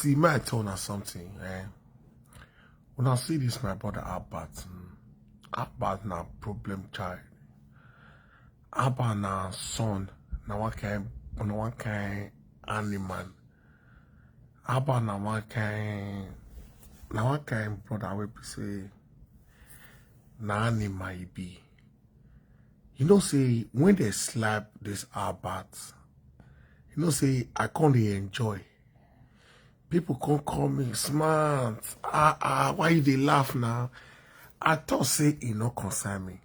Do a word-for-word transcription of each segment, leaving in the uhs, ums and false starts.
See, may I tell una something? Eh? Una see this, my brother Albert. Mm. Albert na problem child. Albert na son. Na one kind, na one kind animal. Albert na one kind, na one kind brother wey be say na animal e be. You know say when they slap this Albert, you know say I can't really enjoy. People come call me smart. Ah ah, why you dey laugh now? I thought say e no concern me.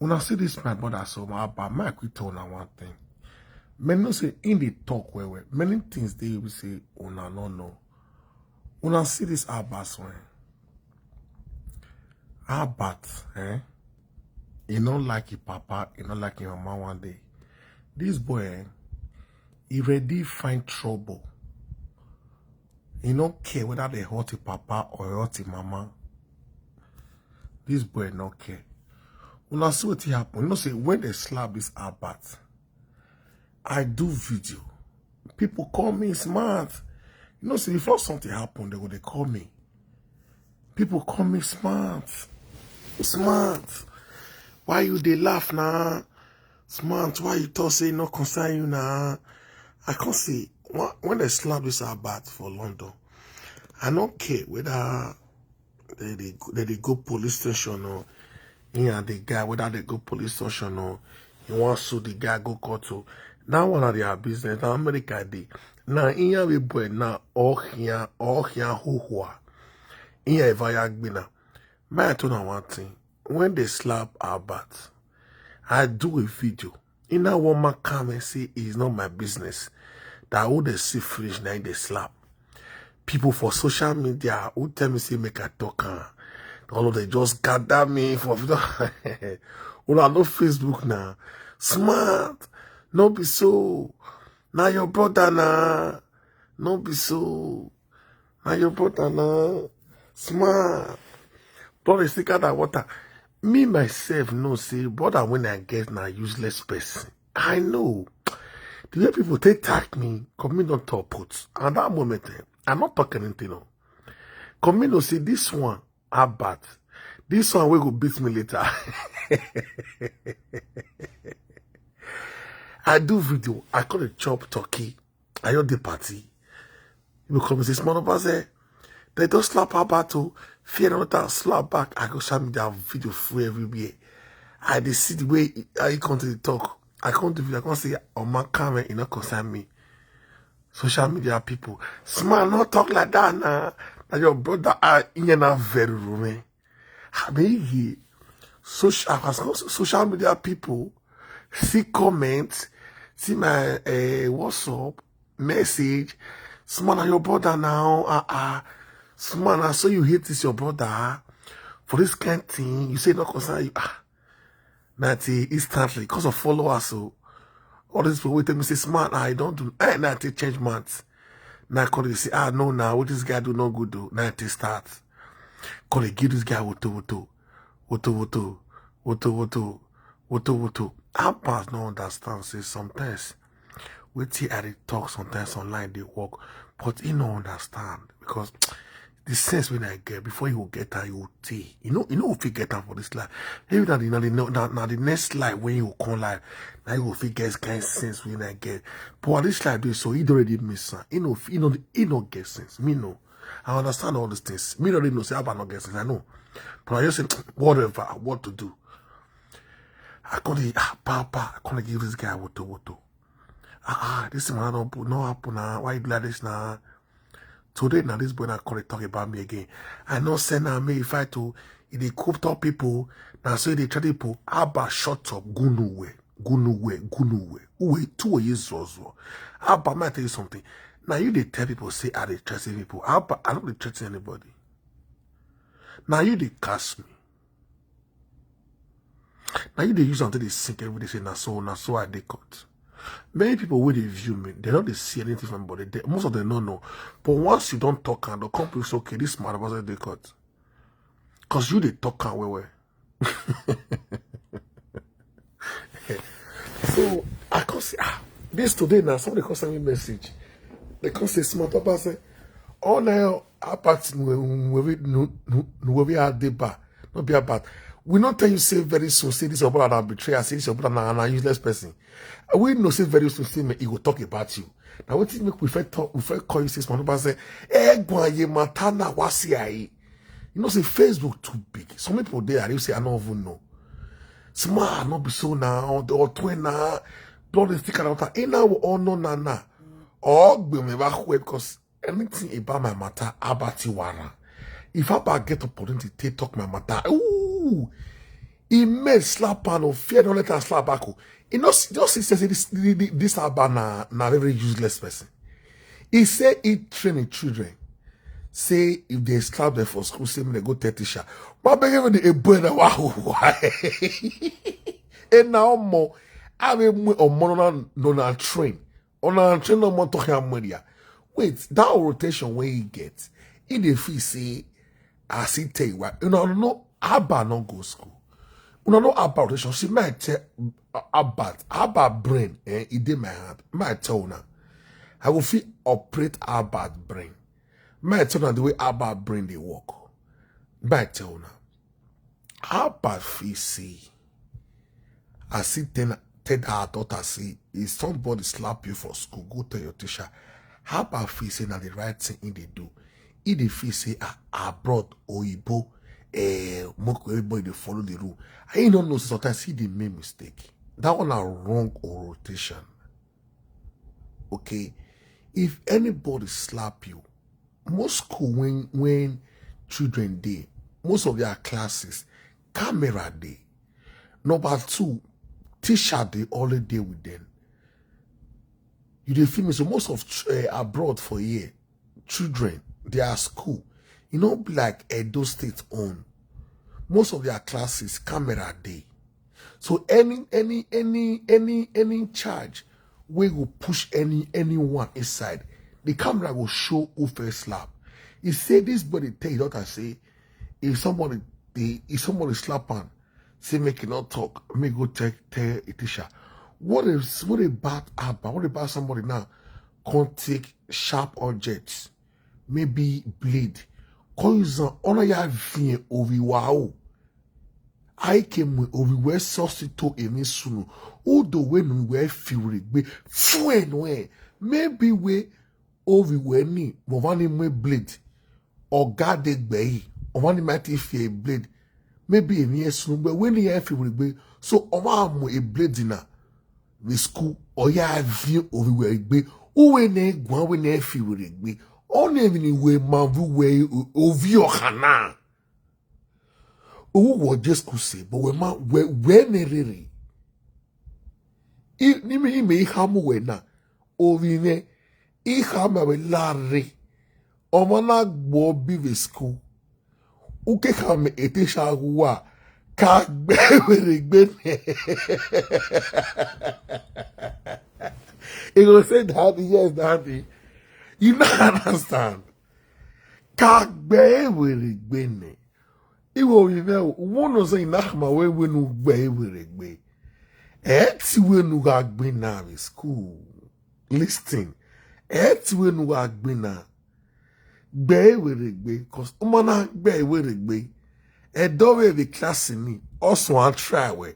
Una see this, my brother, so my Albert, make I quick tell una one thing. Many know say in the talk well well. Many things they will say una no know. Una see this Albert one. Albert, eh? He not like his papa, he not like his mama one day. This boy, eh, he ready find trouble. He not care whether they hurt his papa or hurt his mama. This boy not care. Una see what happen. You know say when they slap this Albert, I do video. People call me smart. You know, see, before something happen, they go, they call me. People call me smart. Smart. Why you dey laugh now? Smart, why you talk say no concern you now? I can't see. When, when they slap this Albert for London, I don't care whether they, they, go- they, they go police station or he and the guy, whether they go police station or he wants to the guy go court to. Now one of their business. Now America dey. Now in your boy now all here, all here who who are. In your via gbina. My tell na one thing. When they slap Albert, I do a video. In that woman come and say it's not my business. That who they see finish now they slap. People for social media who tell me say make I talk am. All of them just gather me for una know Facebook now. Smart, no be so. Now your brother now, no be so. Now your brother now, smart. Brother, still got that water. Me myself know say brother when I get na useless person. I know. The way people take tag me, come me don't talk put. And that moment, eh, I'm not talking anything. No. Come me no say this one, Albert. This one will go beat me later. I do video. I call it chop turkey. I on the party. You come and say, small number say, they don't slap Albert to fear not to slap back. I go show me that video free everywhere. I dey see the way I come to the talk. I come to video, I come say, oh man, come and you not concern me. Social media people, smart not talk like that now. Now your brother are in a very room. Eh? I mean, he, social, social media people see comment, see my uh, WhatsApp message. Smart, na your brother now. Ah ah. Smart, na so you hate this your brother for this kind thing. You say no concern you. Ah, now instantly because of followers. So all these people wait me say smart. I don't do. Eh, now change months. Now call you say ah no now what this guy do no good do. Now start. Call it give this guy woto woto woto woto woto woto woto woto. How pass no understand say sometimes wetin I dey talk sometimes online dey work, but he no understand because the sense when I get before you get am you tey you know you know fit get am for this life. Maybe na the na the na, na the next life when you come life na you go fit get kind sense when I get. But at this life dey so he don already miss am. He no he no he no get sense. Me no. I understand all these things. Me no really know say Abba no get sense. I know. But I just say whatever, what to do. I can't ah papa, I can't give this guy woto woto. Ah, ah, this thing no happen, no happen now. Why you do like this now? Today now this boy now come dey talk about me again. I know say now me if I to if they coop top people, now so they tell people Abba shut up, go nowhere, go nowhere, go nowhere. Uwe two years zozo. Abba, may I tell you something? Now you they tell people say I dey threaten people. Abba, I don't dey threaten anybody. Now you they cast me. Now you they use until they sink every day say na so na so I dey cut. Many people wey dey view me, they no dey see anything from body. They, most of them no know. But once you don't talk and the company say okay, this man was dey cut. Cause you dey talk am well well. So I come say ah, this today now somebody come send me message. They come say smart papa say All now, Albert, no, no, no, no, no, we are the bar. Not be about. We not tell you say very soon, say this your brother na betrayer, say this your brother na, na useless person. We know say very soon, say me, he go talk about you. Now, what make we first talk, we first call you six months, but say, eh, gwa ye matana wasi ai. You know, say Facebook too big. Some people there, you say, I don't even know. Small, not be so now, or twin now, don't they stick around. In our honor, na, na. Or be me back because anything about my matter, about Iwara. If Abba get opportunity, take talk my matter. Ooh, he made slap and no fear, don't let her slap back. Oh. He not just he says this, this, this Abba na, na very useless person. He say he train his children. Say if they slap them for school, say me they go tell teacher. But beg even the boy that why? And now more, I mean, more on no na train. On a train no more talking media. Wait, that rotation where he get, he dey feel say, as he tell you why, you know, no Abba no go school. You know, no Abba rotation. See, my tell about Abba brain, eh, it did my hand. My tell now, I will feel operate Abba brain. My tell now the way Abba brain they work. My tell now, Abba feel say, as he tell, tell her daughter say, if somebody slap you for school, go tell your teacher. Abba feel say na the right thing he dey do. He dey feel say, ah, abroad, oyibo, eh, make everybody dey follow the rule. I don't know, sometimes he dey make mistake. That one a wrong rotation. Okay, if anybody slap you, most school when, when children dey, most of their classes, camera dey. Number two, teacher dey always dey with them. You dey feel me? So most of, eh, abroad for here, children, their school, you know, be like Edo State own. Most of their classes, camera dey. So any, any, any, any, any charge, we go push any, anyone inside. The camera go show who first slap. He say this body tell his daughter say, if somebody, they, if somebody slap am, say make he not talk, me go tell, tell a teacher. What if, what about Abba? What about somebody now? Can't take sharp objects, maybe blade. Call you some honor ya vien ovi wow. I came with ovi we sosito emi sunu. Udo when we were fury be fuen we. Maybe we ovi we ni, but one in my blade. Or God they bay, or one in my teeth fear blade. Maybe in yes, but when he have fury be. So, or one a blade dinner. The school, or ya view ovi we be. Who when they go when they fury be. Only when we mavu we ovi or hana. Who was just could say, but we ma, we, we ne riri. Ni me, me, hamu we na. Ovi ne, I hama we lare. Omana gbo bi ve school. Uke hame ete shagua. Ka gbe were gbe ne. He go say, "Daddy, yes, daddy." You no understand. Ka gbe were gbe ne. Iwo mi ve, one of the inahma we we nu gbe were gbe. Eti we nu ga gbe na ve school. Listen. Eti we nu ga gbe na. Gbe were gbe, 'cause umana gbe were gbe. Edo we the class ni, also a try we.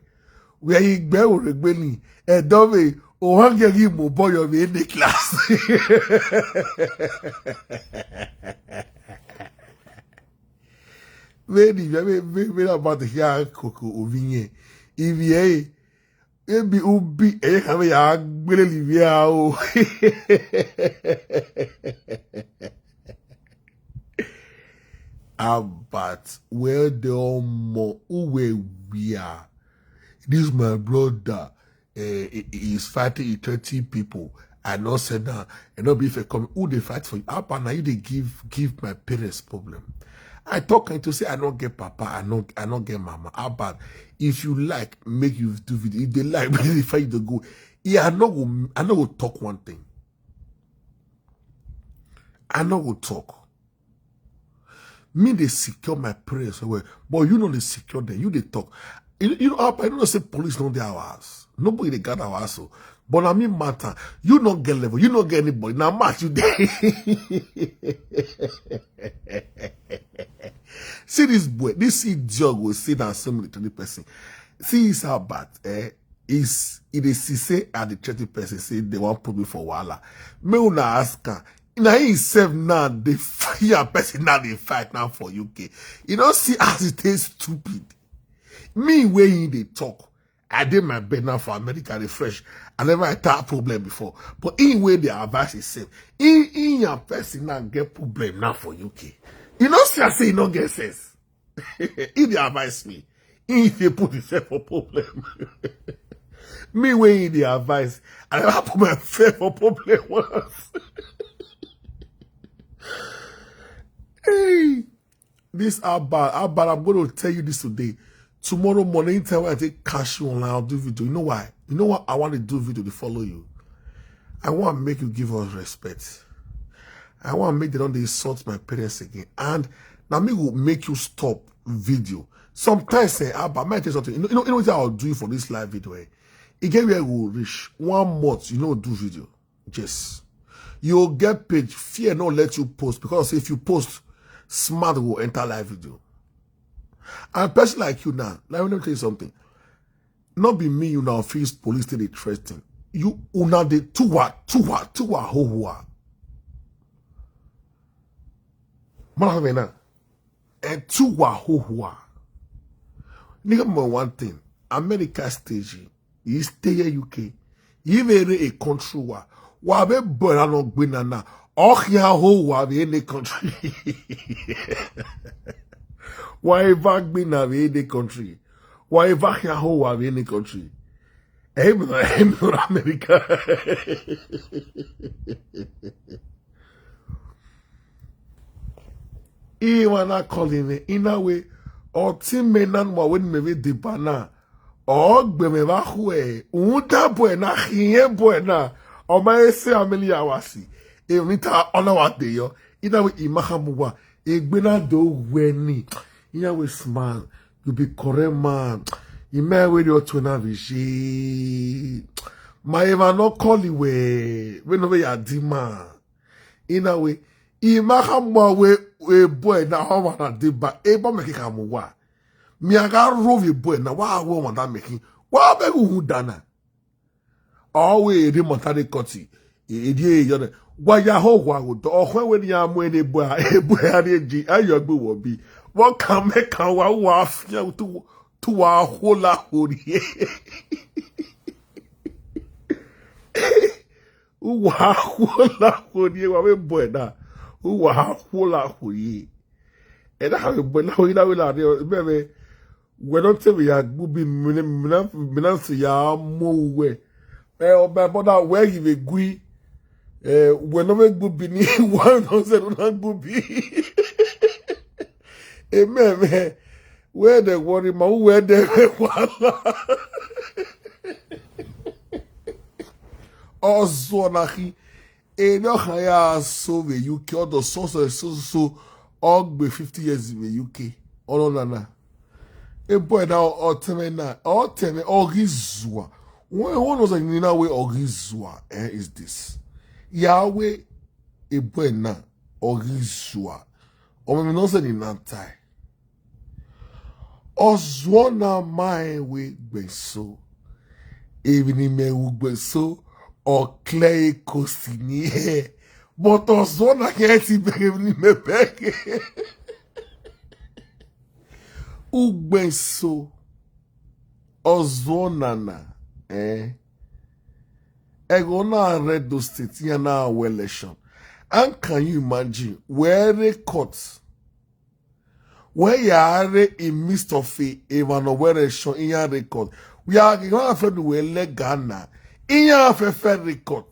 We are gbe were gbe ni. Edo we, o hange gi mo boyo we in the class. Vedi, vedi, vedi, vedi about the here coco ovinye. If ye, ebi ubi, e kame ya gbele livia o. About where the omo uwe we are. This my brother, eh, he, he is fighting with twenty people. I know say now, and not be if I come, who they fight for you? Apa now you they give, give my parents problem. I talk and to say I don't get papa, I don't, I don't get mama. Apa, if you like, make you do video. If they like, make they fight the go. Yeah, I know go, I know go talk one thing. I know go talk. Me they secure my parents well, but you know they secure them. You they talk. You, you know, I, I don't say police know their hours. Nobody they got our house. So, But na me matter. You no get level. You no get anybody. Na match you dey. See this boy. This idiot go sit down so many twenty person. See his how bad. Eh? Is it is he say at the thirty person say they want put me for wahala. Me una ask am. Na himself now dey fire person now dey fight now for U K. You don't see as it is stupid. Me wey he dey talk. I dey my bed now for America dey fresh. I never enter problem before. But he wey dey advise himself. He he and person now get problem now for U K. You know see I say he no get sense. He dey advise me. He dey put himself for problem. Me wey he dey advise, I never put myself for problem once. Hey, this Abba, Abba, I'm going to tell you this today. Tomorrow morning, tell when I take cash you online, I'll do video. You know why? You know what I want to do video to follow you. I want to make you give us respect. I want to make they don't insult my parents again. And now me will make you stop video. Sometimes say, Abba, may I tell you something? You know, you know, you know what I'll do for this live video? Eh? You get where we reach one month, you know, do video. Yes. You get page, fear not let you post because if you post, smart will enter live video. And person like you now, let me tell you something. Not be me, you now face police till they threaten. You una de tuwa, tuwa, tuwa, hoa. Mana na. And tuwa, hoa. Nigga, my one thing. America stage, you stay here, U K. You very a country wa. Wa be boy no gbe na na. Oh ya ho wa be in the country. Wa eva gbe na be in the country. Wa eva ya ho wa be in the country. Em em America. Iwa na calling me in a way. Or team me nan wa when me with the banner. Or gbe me ba hue. Unta buena, hie buena. O ma ese ameli awasi. E mi ta ona wa de yo. Ina we imahamuwa. E gbe na do weni. Ina we smile. You be correct man. Ime we yo tuna vishi. Ma eva no call iwe. We no we ya di man. Ina we. Imahamuwa we, we boy na hawa na diba. E ba me kika muwa. Mi aga rove boy na wa wo mata meki. Wa be gu hu dana. Awe ri mata de koti. E di e yo ne. Wa ya ho wa go do. O hwe we ni amu e ne boy. E boy a re ji. Ayo gbe wo bi. Wo kan me kan wa wa afia tu tu wa ho la ho ri. Uwa ho la ho ri wa we boy na. Uwa ho la ho ri. E na ha we boy na ho ri na we la re. Be be. We no te we ya gbubi mina mina mina se ya mo we. Eh, o be boda we gi we gui. Eh, we no we gbubi ni wa no se no na gbubi. Amen, man. Where the worry man, where the wala. Ozo na hi. E no ha ya so we U K or the so so so so. Ogbe fifty years in the U K. Olo nana. E boy na o teme na o teme o gizua. When one was like nina we o gizua eh is this. Yahweh e boy na o gizua. O me no se ni na tai. Ozuo na ma ewe gbeso. Ebi ni me wu gbeso. O kle e kosi ni he. But ozuo na ke ti bege ni me bege. Ugbenso. Ozuo nana. Eh. Ego na red those states. Ya na our election. And can you imagine? Where they cut? Where you are in midst of a, a man of where election in your record. We are going to have to we let Ghana. In your fair record.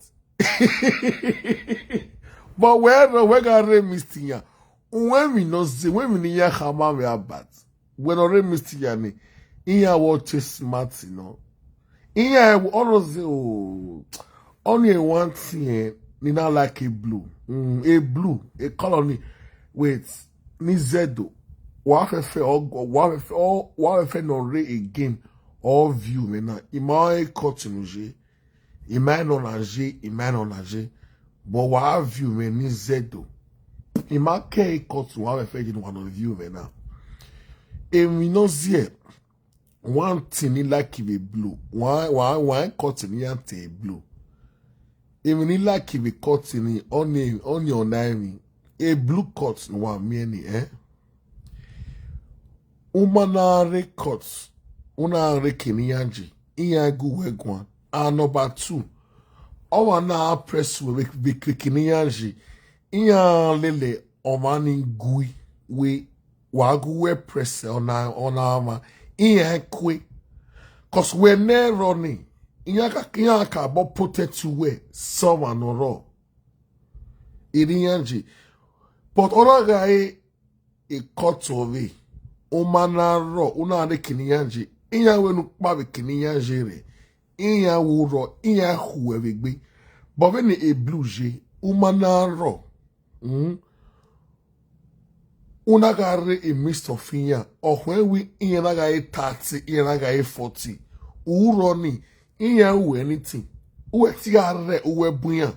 But where we got re missed here. When we no say, when we near Hama we are bad. When already missed here. In your watch smart, you know. In your always say, oh, only one thing, eh, ni na like a blue. Mm, a blue, a colony. Wait, ni zedo. Wa fe fe o wa fe fe o wa fe fe no re again. All view me na. Ima e continue. Emma nọ na je, Emma nọ na je. But wa view me ni zedo. Emma ke court wa me fe jin wa no view me now. Emi no zie. One thing ni like we blue. One, one, one court ni yan te blue. Emi ni like we court ni oni, oni onaimi. A blue court ni wa mi ni, eh? Uma na re court. Una re kini yanji. Iya gu we gwan. And number two. Owa na press we, we, we kini yanji. Iya lele oma ni gui. We wa gu we press ona, ona ama. Iya kwe. Cause we ne running. Iya ka, iya ka bo protect you we. Someone no ro. Iri yanji. But ona ga e, e court of it. Uma na ro, una ne kini yanji. Iya we nu pa we kini yanji re. Iya wu ro, iya hu we we gbe. But when e blue je, uma na ro. Mm? Una ga re a mist of iya. Or when we iya na ga e thirty, iya na ga e forty. U ro ni, iya u anything. U e ti ga re, u e buya.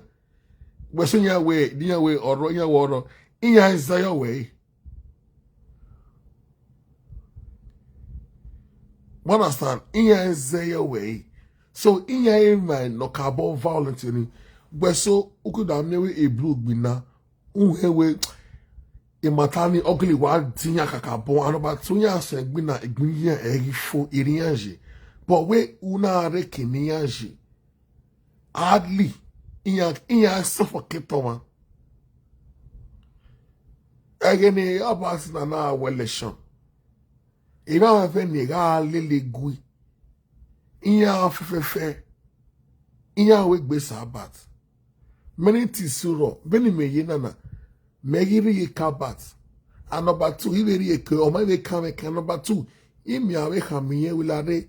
We so iya we, iya we oro, iya we oro. Iya is your way. You understand? Iya is your way. So iya e man no ka bo violent ni. We so u could have me we a blue gbina. U he we e matani ugly wa dinya kaka bo. And number two, ya so gbina, gbin ya e fo iri yanji. But we una re kini yanji. Hardly. Iya, iya suffocate ma. Again, e about na na election. Iba ma fe ni ga lele gui. Iya fefefe. Iya we gbe Sabbath. Many things so wrong. Beni me ye nana. Me gi ri ye Sabbath. And number two, ibe ri ye ke, o ma ibe ka me ka. Number two, imi awe ka mi ye we la re.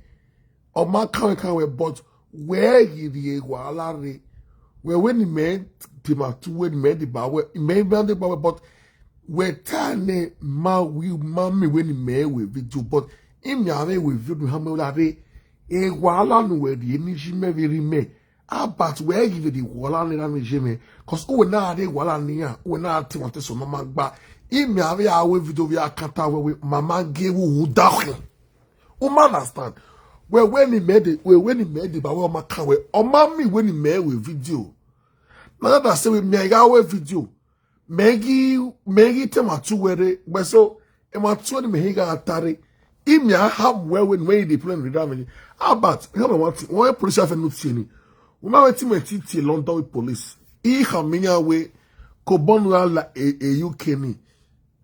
O ma ka me ka we, but we gi ri ye wa la re. We we ni me di ma tu we ni me di ba we, me ba di ba we, but we ta ne ma we ma mi we ni me we video, but imi awe we video ha me la re. E wa la nu we di ni ji me vi ri me. About we gi di wa la ni ra mi je me. Cause we na re wa la ni ya, we na ti wa te so mama gba. Imi awe awe video we akata we we mama ge wu da him. U ma understand? We we ni me di, we we ni me di ba we o ma ka we. O ma mi we ni me we video. Na that say we me ga we video. Me gi, me gi te ma tu we re. We so, e ma tu ni me hi ga atare. Imi a ha we we ni we di plan ri da me. About, he me want, we police afe no ti ni. We ma we ti me ti ti London with police. I ha mi ya we, ko bonu ala e, e U K ni.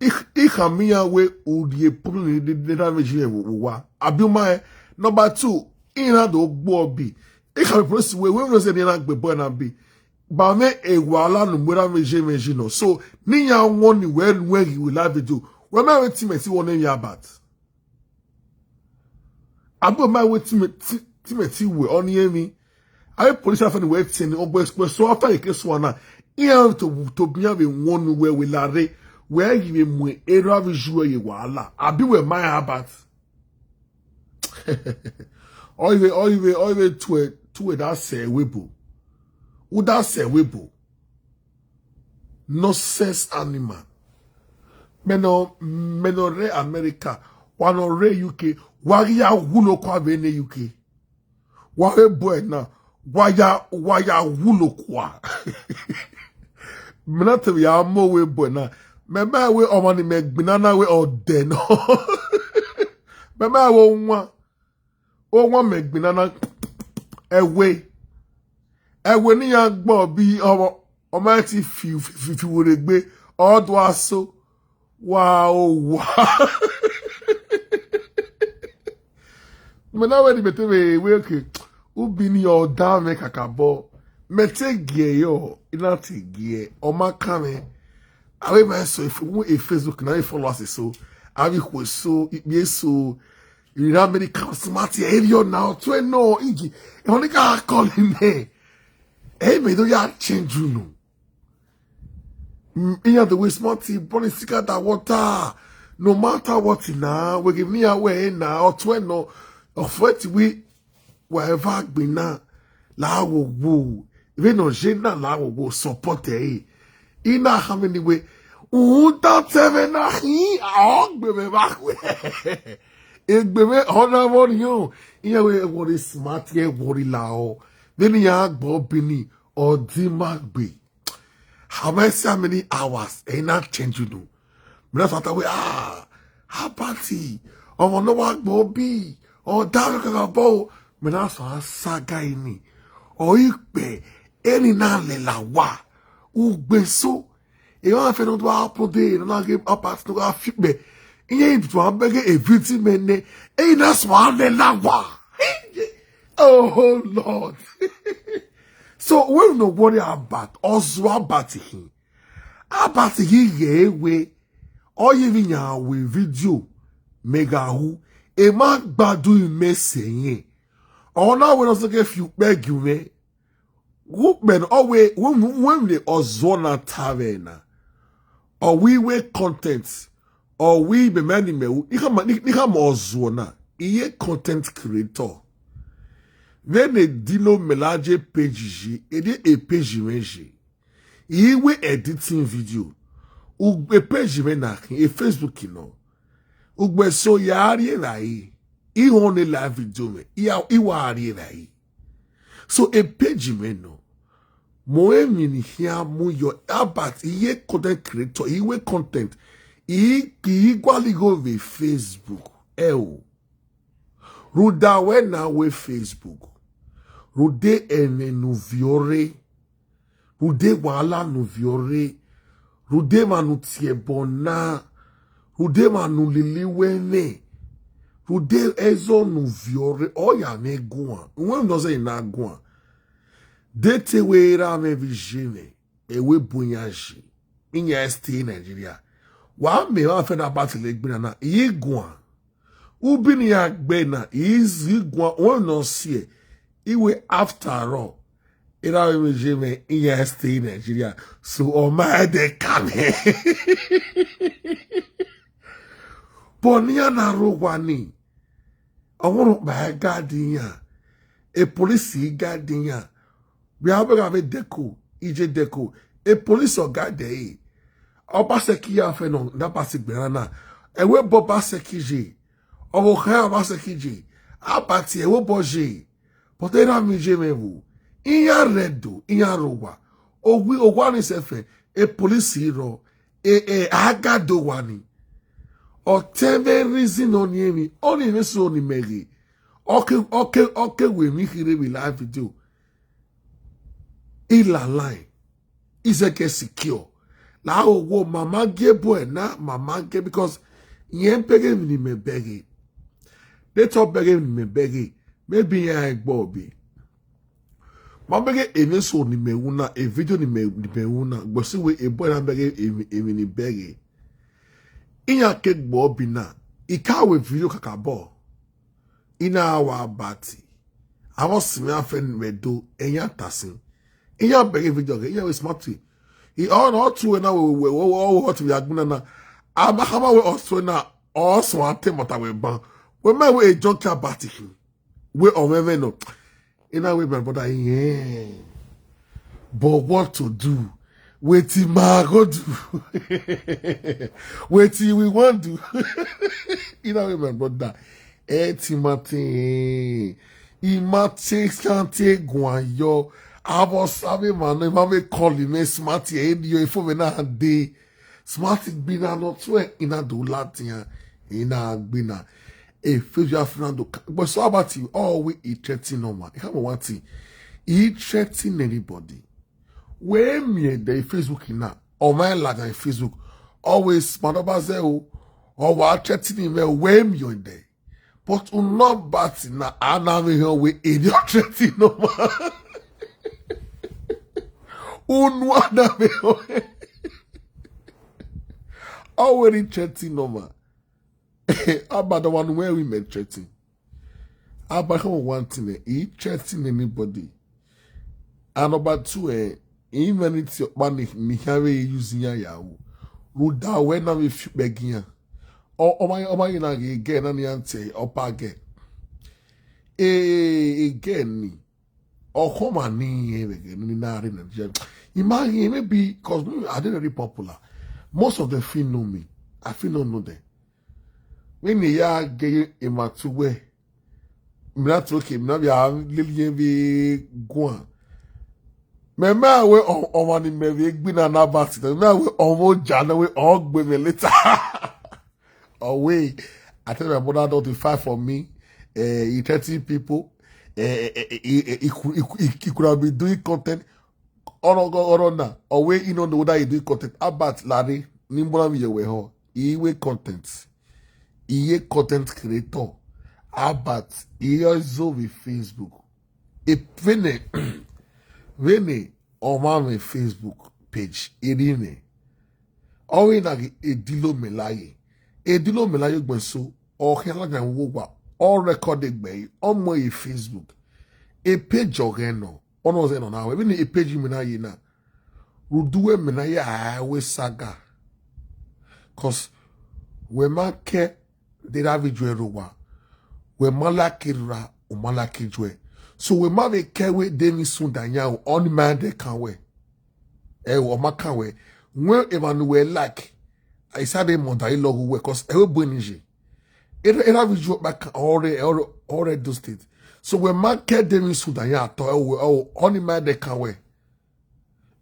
I, i ha mi ya we u di e pulu ni de, de da me ji e wo, wo wa. Abi u ma e. Number two, i na do gbo bi. I ha mi police we, we no se ni na gbe boy na bi. Ba me e wa la nu mu da me je me ji no. So, ni ya won ni we, we gi we la video. We ma we ti me ti won ni ya bat. Abi u ma we ti me ti, ti me ti we oni emi. Awe police afe ni we ti ni ogbe express so after e ke so na. Iya to, to bi ya we won we we la re. We gi we mu e ra vi ju e ye wa la. Abi we ma ya bat. Oiwe, oiwe, oiwe tue, tue da se we bo. U da se we bo. Nonsense animal. Me no, me no re America. Wa no re U K. Wa ya wulo kwa be ne U K. Wa we boy na. Wa ya, wa ya wulo kwa. Me na te ya mo we boy na. Me ma we o ma ni me gbina na we o de no. Me ma we nwa. O nwa me gbina na ewe. Ewe ni ya gbo bi o, o ma ti fi, fi, fi, fi wo re gbe. O do aso. Wa o wa. Me na we di me te we, we ke. U bi ni o da me kaka bo. Me te gie yo, i na te gie. O ma ka me. Awe ma so if we e Facebook na e follow us so. Abi ko so, i bi so. You know how many counts smart here? If you're now twenty, no, Iggy. E only got calling me. Hey, me do ya change you no. Mm, in the way smart tea, burning sticker that water. No matter what in now, we give me away now, or twenty, no, or forty, we, wherever be now. Lawo wo. Even no jena lawo wo support eh. Ina how many way? Un ta teve na hi. Aog be me ba we. Egbe me ona won yo. Iye we worry smart ye worry lao. Then ya gbo bini or di magbe. How many how many hours? E na change you do. Me na sata we ah. How party? Omo no wa gbo bi. O da ka ka bo. Me na so saga ini. O ipe eni na le la wa. Ugbe so. E wa fe no do happen de no na game up at no fit be. Iye into am beg a victim ene. E na so le la wa. Oh Lord. So we no worry about us about him. About him ye we. All you in your video. Mega who. E man gbadu imese yen. Ona we no so ke few beg you me. Who men always when when we ozona tavena. Or we we content. Or we be many me. Ni kama ni kama ozona. Iye content creator. Then a dino melaje page ji. E de a page meji. Iwe editing video. Ugbe page me na a Facebook no. Ugbe so yari rai. I one live video me. I wa ari rai. So a page me no. Mo emi ni here mo yo about iye content creator, iwe content. I ki igwali go ve Facebook. E o. Ruda we na we Facebook. Rude ene nu viore. Rude wala nu viore. Rude manu tie bona. Rude manu lili wene. Rude ezo nu viore. Oya me guan. When does it na guan? De te we ra me vijine. Ewe bunyaji. Inya stay Nigeria. Wa me wa fe na party le gbina na. Yi guan. Ubini ya gbena. Is yi guan. One no see. Iwe after all. Ira we me jeme. Inya stay Nigeria. So o ma de kame. Bonia na rogwani. Awon ba gadi yan. E police gadi yan. We have a deko. Ije deko. E police o gade e. Obaseki ya fe no na basi gberana. E we bo baseki je. Owo khan obaseki je. Abati e we bo je. But era mi je me wu. Iya redo, iya rowa. Owi owa ni sefe. E police ro. E e agado wani. O teve reason oni emi. Oni me so ni mege. Okay, okay, okay, we mi hire we live video. Ila line. Izeke secure. La owo mama ge boy na mama ge because yen pege ni me bege. They talk bege ni me bege. Maybe ya egbo bi. Ma bege eme so ni me una, e video ni me ni me una. But see we e boy na bege eme eme ni bege. Inya ke gbo bi na. Ika we video kakabo. Ina awa bati. Avo simi afen medo enya tasin. Iya bege video ke iya we smart. I on o tu na we we we o o tu ya gbuna na. Ama kama we o so na o so ate mata we ban. We me we e joke about it. We o me me no. Ina we my brother yeah. But what to do? Wetin ma go do? Wetin we wan do? Ina we my brother. Eh, Timothy. Imate kante guayo. Avo sabe mano, ima me call me smart e yo ifo me na de. Smart gbina no twe ina do latin ina gbina. E fe ya fina do. But so about you, all we e threaten no man. Come on, one thing. E threaten anybody. Where me the Facebook na. O my like on Facebook. Always man over there. O wa threaten me where me on there. But u no bat na anami ho we idiot threaten no man. Unu anami ho. Already threaten no man. Abada one where we may threaten. Abada one thing eh, he threaten anybody. And number two eh, even if your money ni have use ya ya o. Ruda we na we fi begging ya. O o my o my na ge na ni ante o pa ge. Eh again ni. Or come and ni yen we ni na re Nigeria. Imagine maybe because I dey very popular. Most of them feel know me. I feel not know them. When they are getting in my two way, me not okay, me not be a little yen we go on. Me me we on on ni me we gbin na na back. Me we on mo jana we on gbe me later. Away. I tell my brother not to fight for me. Uh, he thirty people. Uh, he, he, he, he, could- he, could- he could have been doing content. Oro go oro na. Away, you know, know that he do content. Albert Larry, Nimbona mi yewe ho. He way content. He ye content creator. Albert, he also with Facebook. E pene, vene, oma me Facebook page. Irine. Owe na gi edilo melaye. Edilo melaye gbenso. O hela nya wo wa. O record egbe. O mo e Facebook. E page oge no. Ono ze no na we. Vene e page me na ye na. Ruduwe me na ye a we saga. Cause we ma ke de da video ero wa. We ma la kirura, o ma la kijwe. So we ma ve ke we de mi sun da nya o, oni ma de kan we. E o ma kan we. When Emmanuel like, I said him on that log we, cause e we bo ni je. E e da video ba kan ore ore ore do state. So we ma ke de mi sun da nya to e o e o oni ma de kan we.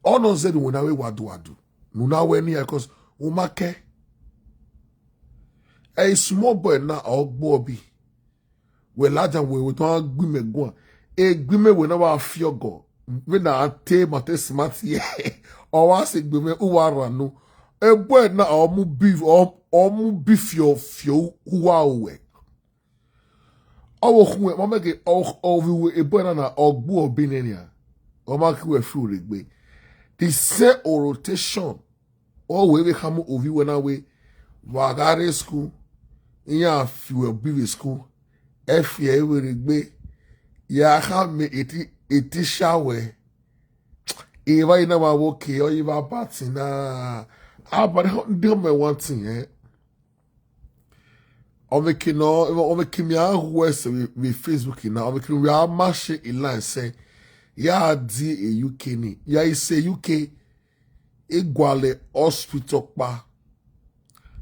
Ono ze ni we na we wadu wadu. Nu na we ni ya cause o ma ke. A small boy na ogbo obi. We laja we we to gbi me go. E gbi me we na wa fiogo. We na te ma te smart ye. O wa se gbi me u wa ranu. E boy na o mu beef o o mu beef yo fio u wa we. Owo khun we mo mege o o vi we e boy na na ogbu obi ne nia. O ma ki we fu regbe. The same rotation. O we we khamu ovi we na we. Wa gare school. Iya fi we bi we school. E fi e we regbe. Ya kha me eti eti sha we. Iva ina ma wo ke o iva patina. Abare ho ndi me one thing eh. Omekino, omekimi a who else with, with Facebook now. Omekimi we are mashing in line say, ya di a U K ni. Ya is a U K. Igwale hospital pa.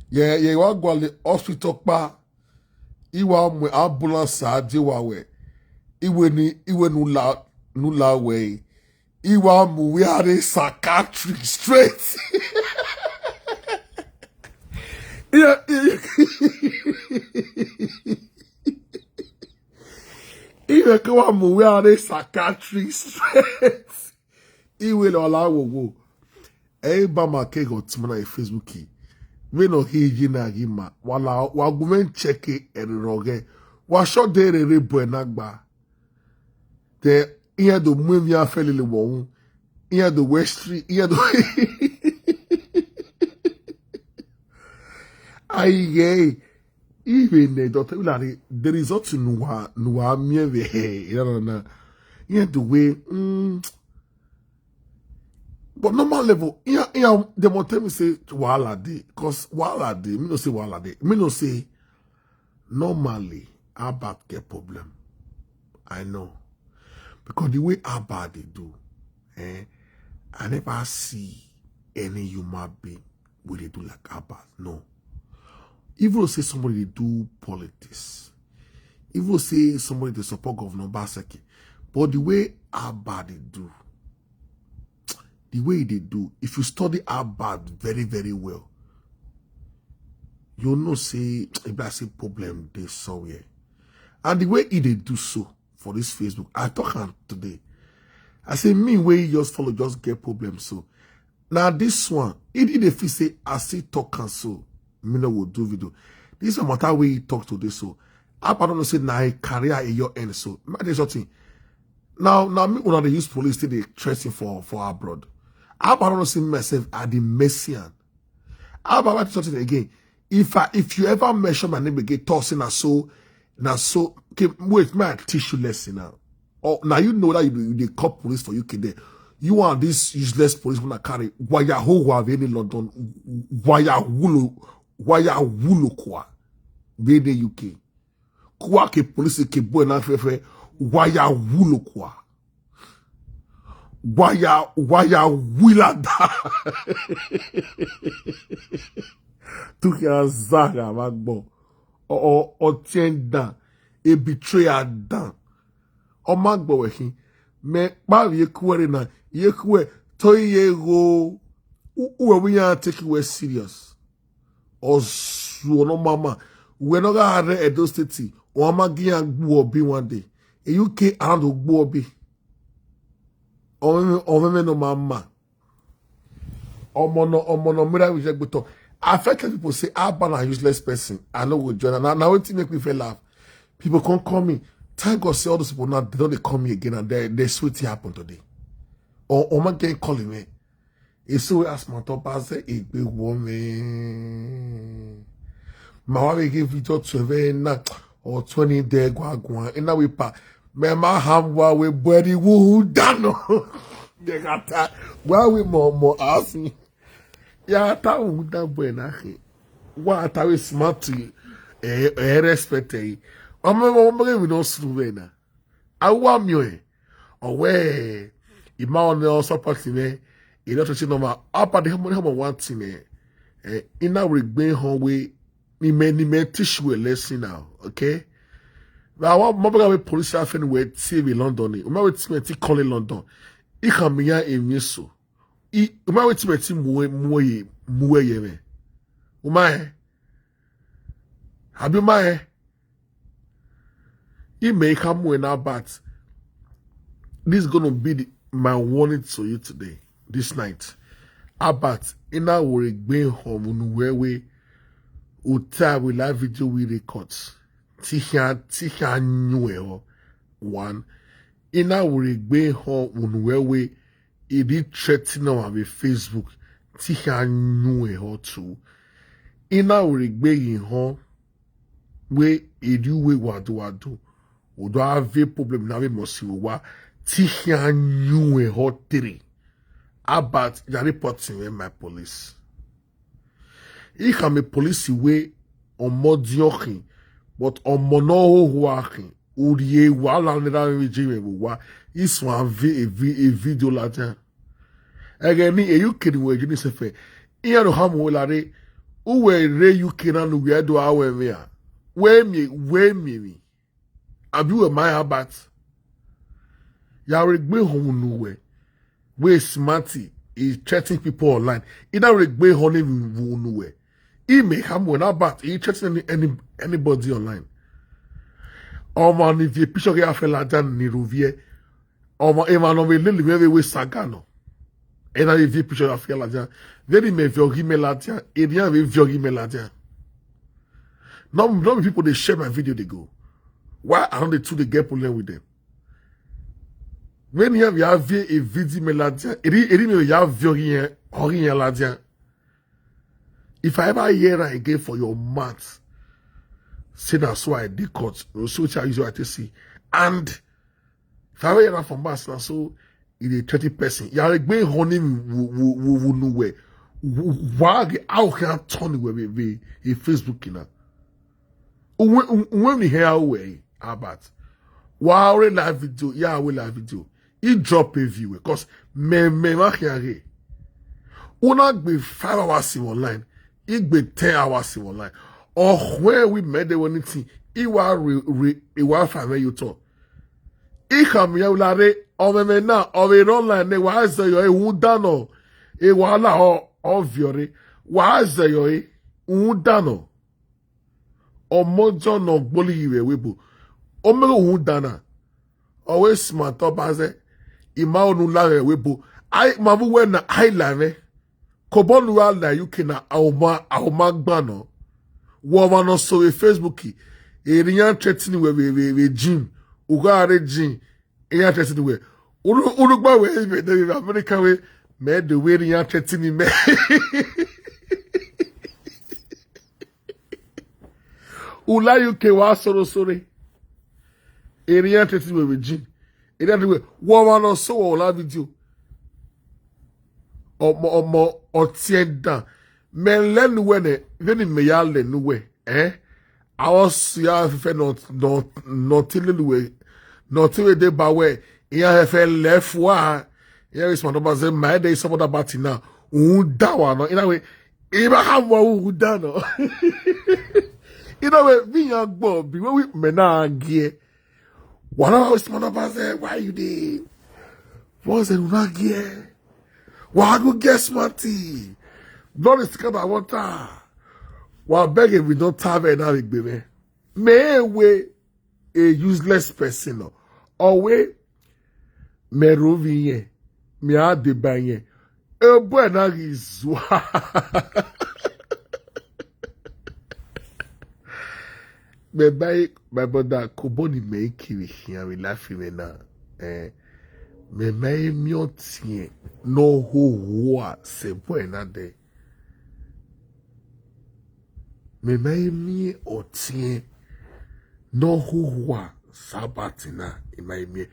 Ya ya wa gwale hospital pa. Iwa mwe ambulance a di wa we. Iwe ni iwe nu la nu la we. Iwa mu we are psychiatric straight. Yeah, yeah. Iwe ke wa mu we are psychiatric straight. Iwe lo la wo wo. E ba ma ke go tuma na Facebook. Me no hi ji na gi ma. Wala wa gumen check e roge. Wa sho de re re bo na gba. Te iya do mu mi a felele wo. Iya do westry, iya do. Ai ye. Even the doctor will are the result nuwa nuwa mi ve he. Ya na na. Iya do we. Mm. But normal level, yeah, yeah, they will tell me say wahala dey, cause wahala dey. Me no say wahala dey. Me no say normally Albert get problem. I know. Because the way Albert dey do, eh, I never see any human being wey dey do like Albert. No. Even say somebody dey do politics, even say somebody dey support Governor Obaseki, but the way Albert dey do, the way e dey do, if you study Albert very very well, you know say e be like say problem dey somewhere. And the way e dey do so for this Facebook, I talk am today. I say me wey just follow just get problem so. Now this one, e e dey feel say I still talk am so. Me no go do video. This one matter wey e talk today so. Albert don know say na e career e your end so. Make I tell you something. Now, now me una dey use police take dey threaten for for abroad. Albert don know say me myself I dey messian. Albert, I tell you something again. If I if you ever mention my name again, talk say na so na so. Okay, wait, man, teach you lesson now. Oh, now you know that you, you dey call police for U K there. You and this useless police wanna carry waya ho wa veni London, waya wulo, waya wulo kwa veni U K. Kwa ke police ke boy na fefe, waya wulo kwa. Waya, waya, wilada. Tukia zaga magbo. O, o, otienda. A betrayer dan. O magbo wehin. Me, ba ye kuere na. Ye kue. Toye go. Uwe we ya take we serious. Osu no mama. We no ga are Edo State. O ama gi ya gbu obi one day. E U K around ogbu obi. Omeme no mama. Omono, omono, mira we just go. I feel like people say, "Ah, but a useless person. I know we join." Now, now wetin make me feel laugh. People come call me. Thank God say all those people now, they don't, they call me again and they, they sweet happen today. Or, or man can call me. It's so as my top as a big woman. My wife give it up to very na or twenty day gwagwan. In a way pa. Me ma ham wa we body woo dano. They got that. Why we more, more ask me? Ya ta woo da boy na he. Wa ta we smart to you. Eh, eh, respect eh. Omo, omo, omo, we don't sleep na. Awa mio eh. Owe. Ima on the support me. You know to see no ma. Apa the homo, homo one thing eh. Eh, ina we gbe hon we. Ni me, ni me teach you a lesson now. Okay? Now, what mobile we police have in we T V London. Ni. Uma we team ti call in London. I come here in Miso. I, uma we team ti muwe, muwe, muwe ye me. Uma eh. Abi uma eh. I may come when Albert. This is gonna be the, my warning to you today, this night. Albert, ina wore gbe home we we uta we live video we record. Tiha, tiha nyuwe ho. One. Ina wore gbe home we we. It did threaten our Facebook. Tiha nyuwe ho two. Ina wore gbe home we edu we wadu wadu. Odo have problem na we must wa. Tiha nyuwe ho three. Albert, you are reporting with my police. If I'm a police way on more diokin, but on mono huakin, urie wala nera we jime wa. Is one vi a vi a video latin. Again, ni a U K ni we jini sefe. Iya no hamu lare. Uwe re U K na no we do awe me a. We me, we me me. Abi we my Albert. Ya we gbe home no we. We smarty. He threatening people online. Ina we gbe home no we. He may come when Albert. He threatening any, anybody online. Omo ni the picture ya fela dan ni ruvie. Omo ema no we lili we we sagano. Ena the picture ya fela dan. Very me viogi me latia. Enia we viogi me latia. No, no be people they share my video they go. Why I don't they two they get problem with them? When you have, you have a video me latia. Eri, eri me you have viogi yen, hogi yen latia. If I ever hear that again for your mouth, say that's why they cut. You see what I use what I see. And if I ever hear that from us now, so it is thirty percent. You are going honey who no way. Why how can turn we we a Facebook na? When we hear we about why we live video, yeah, we live video. He drop a view because me me ma kiare. Una be five hours in online. He be ten hours in online. Or where we made the one thing. He wa re re he wa five you talk. Ikam ya ulare omeme na ove online ne wa ze yo e undano. E wa la o oviore. Wa ze yo e undano. Omojo no gboli iwe webo. Omego undana. Owe smart obaze. Ima onu la we webo. Ai mabu we na ai la me. Kobonu wa la U K na auma auma gbano. Wo ma no so we Facebook. Eri yan threatening we we we we gym. Uga are gym. Eri yan threatening we. Unu unu gba we we de we America we. Me de we eri yan threatening me. Ula U K wa soro sore. Eri yan threatening we we gym. Eri yan we wo ma no so wo la video. Omo omo otienda. Me lenu we ne veni me ya lenu we eh. Awo si ya fe no no no ti lenu we. No ti we de ba we. Iya fe left wa. Yeah, this man number say my day support that party now. Undawa no. In a way, Abraham wa undawa no. In a way, we are go be we mena gear. One of us man number say why you dey? What's the una gear? Why go get smarty? Blood is covered water. Wa beg if we don't have another big baby. Me we a useless person. Or we me rovi ye. Me a de ba ye. E boy na rizwa. Me buy my brother Koboni me kiri here we laughing me now. Eh, me me mi otie no ho ho a se boy na de. Me me mi otie no ho ho a sabati na in my me.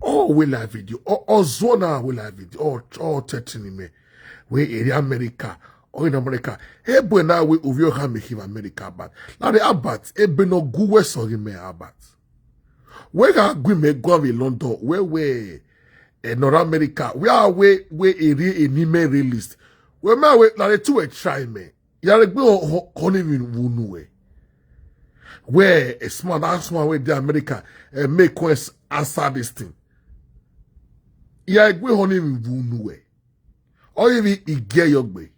Oh, we live video. Oh, oh, zona we live video. Oh, oh, thirteen me. We area America. Oh, in America. Hey, boy, now we uvio ha me him America, but now the Albert. Ebe no gu we sorry me Albert. We ga gwi me go we London. We we eh, North America. We are we we area in me realist. We me we now the two a try me. Yare gbe honey mi wunu we. Where a small that small way the America and make quest answer this thing. Yare gbe honey mi wunu we. Or if he get your way.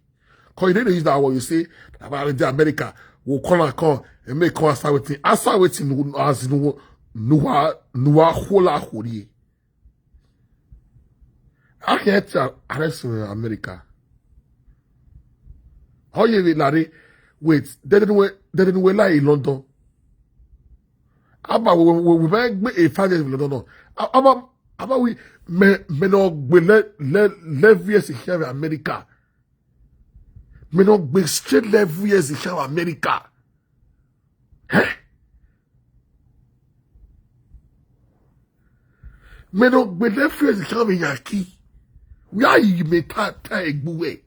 Cause you didn't use that word you say about the America will call and come and make come answer waiting. Answer waiting as nuwa nuwa hula huri. I can't tell arrest in America. How you will Larry? Wait, they didn't wait, they didn't wait like in London. Aba we we we might be a five years in London. Aba aba we me me no gbe le le le years in here America. Me no gbe straight le years in here America. Eh? Me no gbe le years in here Yankee. We are you me ta ta egbuwe.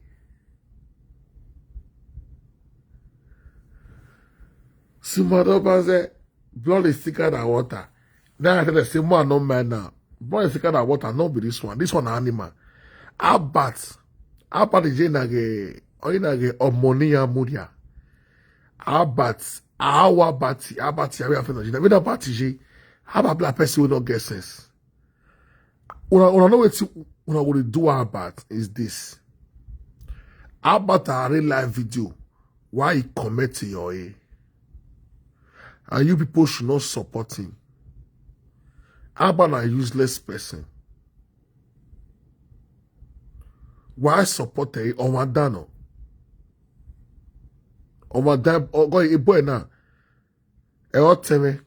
Simado Banze, blood is thicker than water. Now I tell them, say, man, no man now. Blood is thicker than water, not be this one. This one animal. Albert. Albert is in a or in a omoni amuria. Albert. Awa bati. Albert. Awa fena jina. Wena bati je. How about black person who don't get sense? Una una know wetin una go dey do about is this. About our real life video why he comment your ear and you people should not support him. Abba na useless person. Why support him? Ọmọ dano. Ọmọ dan ọgọ ibo ẹ náà. Ẹ ọ tẹmẹ.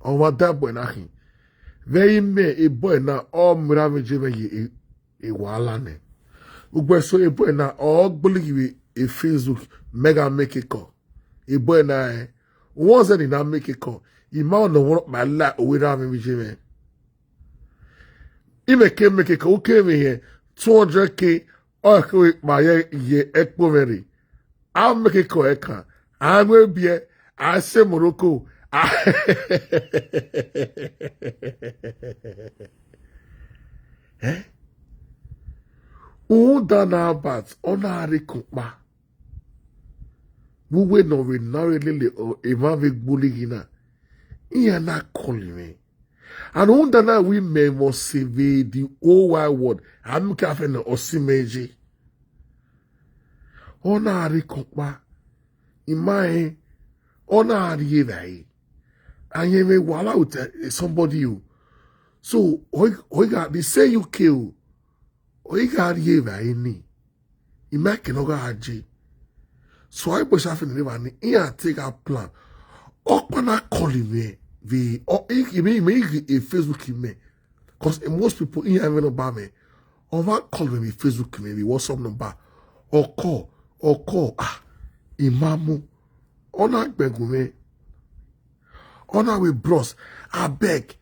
Ọmọ dan boy na hin. Very me a boy na all mura me jeme ye a wahala ne. Ugbe so a boy na all bully a Facebook mega make a call. A boy na eh. Once any na make a call. Ima no work my life away ram me jeme. He make a make a call. Came here. Two hundred K. Oh, my ye ekpo very. I'll make a call. I can. I'm going to be. I say Morocco. I eh? Who done about honorary kupa? Who we no we now lily or a man with bully hina. He are not calling me. And who done we may must save the whole wide world. I'm careful no osimeji. Honorary kupa. In my honorary ye. And you may wall out eh, somebody you. So, oiga, they say you kill. Oiga ye. He make no ga aje. So I push off in the river and he take a plan. Okpana calling me. The or he me me a Facebook me. Because most people in heaven no ba me. Over call me Facebook me, WhatsApp number. Or call, or call. Ah, Imamu. Ona gbegu me. Ona we bros. I beg.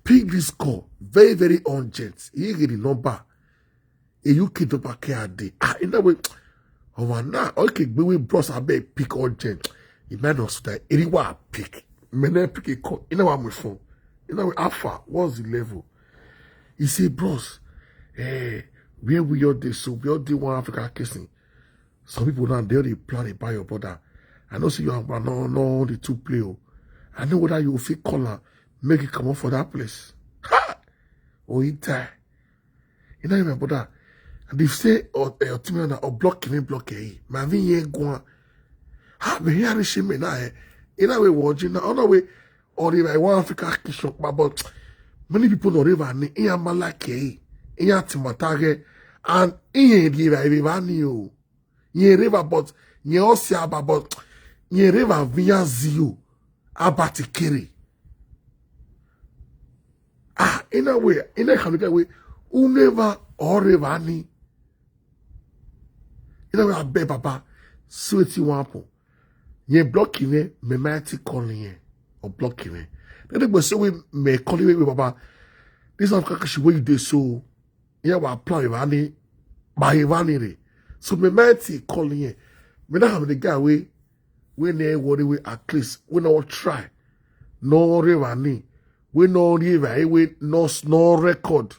Pick this call. Very, very urgent. He get the number. A U K number care day. Ah, in that way. Oh man, now okay, we we bros. I beg pick urgent. He might not stay. Anyone pick. Me never pick a call. In our my phone. In our alpha. What's the level? He say, bros, eh, Where we all dey so, we all dey one Africa kissing. Some people now, they already plan to buy your brother. I know see you have no, no, the two play. Oh. I know whether you fit call her, make it come up for that place. Ha! Oh, he die. You know, my brother. And if say, or your team now, or block me, block eh. My thing here go on. Ha, but here is me now. Eh. In a way, watching now, on the way, or if I want Africa, but many people don't even, in a malake, in a timatage, and in a give I you. Nye river but nye osi aba but nye river via ziu abati kiri. Ah, in a way, in a kind of way, uneva or river ni. In a way, I beg Papa, sweetie wapo. Nye block in me mighty calling ye or block in me. Then they go say we may call you Papa. This of Kakashi where you do so. Yeah, wa plan Ivani, by Ivani re. So me mighty calling ye. Me not have the guy we we ne worry we at least we no try. No revani. We no river we no no record.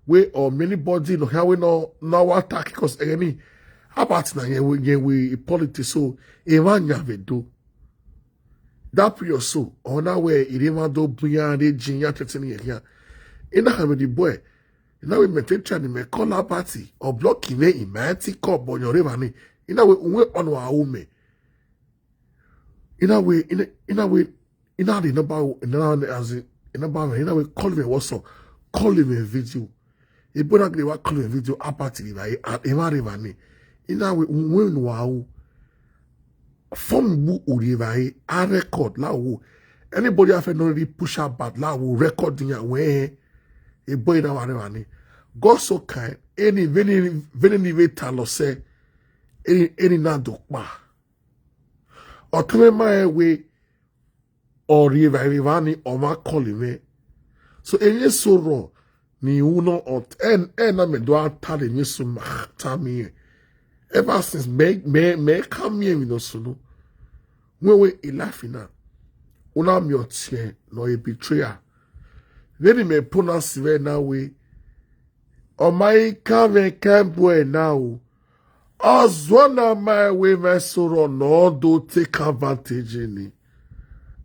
We or many body no how we no no attack because any about na ye we ye we politics so Ivan ya ve do. That period so on our way Ivan do buya de jinya thirteen year here. In the have the boy. Now we maintain training me call our party or block him in my anti call on your river ni. In a way we on our home. In a way in a, in a way in a the number in a as in number in a way call me what's up. Call him a video. He put out the call him a video apart in my river ni. In a way we wow. Form bu uriva a record la wo. Anybody have no really push out bad la wo record in your way. A boy na whatever ni. God so kind. Any veni veni ni ve talo se. Any any na do pa. Or to my way. Or river river ni or ma call him. So any so wrong. Ni uno ot en en na me do atare mi su ma ta mi. Ever since me me me come here we no sunu. When we e laughing now. Una mi otie no a betrayer. Then me pronounce we now we. O my come can boy now. Ozwana my way my sorrow no do take advantage in it.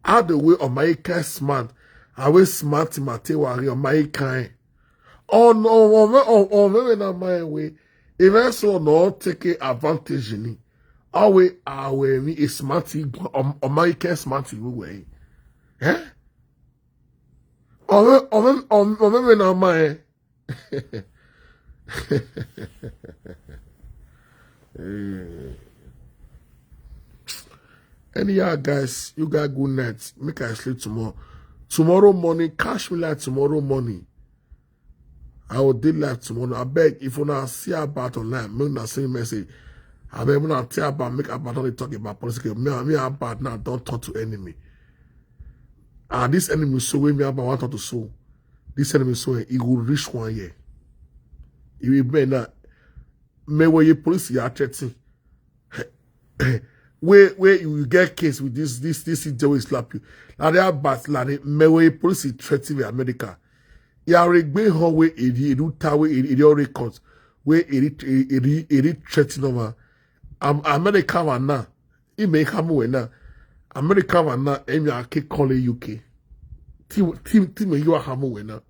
How the way of my kind smart, I will smart Matewari of my kind. Oh no, oh me, oh oh me na my way. If I so no take advantage in it, I will I will me a smart of my kind smart way. Eh? Oh me, oh me, oh me na my. Hey. Anyhow, guys, you got good night. Make I sleep tomorrow. Tomorrow morning, catch me like tomorrow morning. I will do live tomorrow. I beg if you not see about online, make not send message. I beg when I tell about make about only talk about politics. Me, me about now don't talk to enemy. And this enemy so when me about want to so. This enemy so he will reach one year. He will be now. Me where your police are threatening. Where where you get case with this this this thing wey slap you. Now they are bad like me where police is threatening with America. You are a great hall where a do tower a record where a threatening over. America one now. He may come away now. America one now. And you are calling U K. Team team team you are come away now.